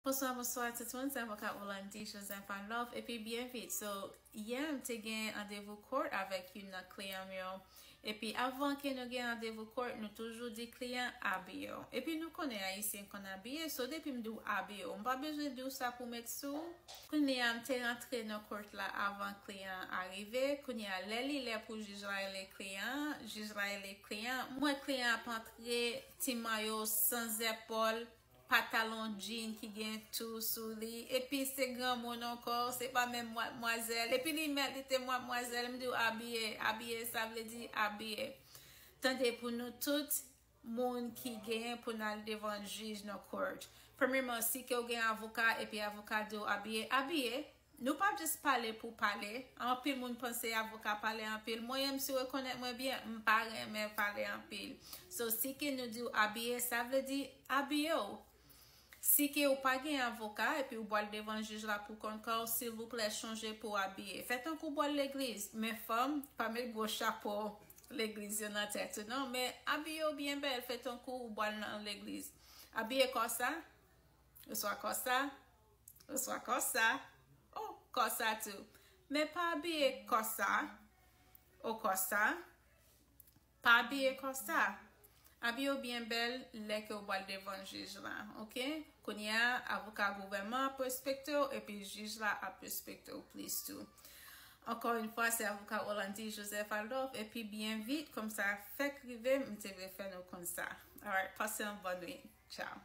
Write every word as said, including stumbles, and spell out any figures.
Bonswa, bonswa tout moun, se avoka Orlandy Joseph Adolphe, epi byen vit. So, yè m te gen randevou court avèk youn nan kliyan m yo. Epi avan ke nou gen randevou court, nou toujou di kliyan abiye w. Epi nou konnen Ayisyen konn abiye, so depi m di w abiye w, m pa bezwen di w sa pou met sou ou. Kounye a m te rantre nan court la avan kliyan an arive. Kounye a lè li lè pou jij la rele kliyan an, jij la rele kliyan an. M wè kliyan an ap antre, ti mayo san zèpòl, patalon jean ki gen tou sou li, epi se granmoun ankò, se pa menm madmwazèl, epi li mèt li te madmwazèl, m di w abiye, abiye sa vle di abiye. Tande pou nou tout moun ki genyen pou n al devan jij nan court. Premyèman, si ke w gen avoka epi avoka di w abiye, abiye. Nou p ap just pale pou pale. Anpil moun panse avoka pale anpil. Mwen menm, si w rekonèt mwen byen, m pa renmen pale anpil. So, si ke nou di w abiye, sa vle di abiye w. Si ke w pa gen avoka epi w pral devan jij la pou kont pa w, silvouplè chonje pou w abiye. Fè tankou w pral legliz, men fanm, pa met gwo chapo legliz yo nan tèt ou non, men abiye w byen bèl, fè tankou w pral nan legliz. Abiye kòsa, oswa kòsa, oswa kòsa, o kòsa tou. Men pa abiye kòsa, o kòsa, pa abiye kòsa. Abiye w byen bèl lè ke w pral devan jij la, oke? Kounye a, avoka gouvènman ap respekte w, epi jij la ap respekte w plis tou. Ankò yon fwa, se avoka Orlandy Joseph Adolphe, epi byen vit, kòm sa fèk rive, m te vle fè nou konn sa. Alright, pase yon bòn nwit. Tchao.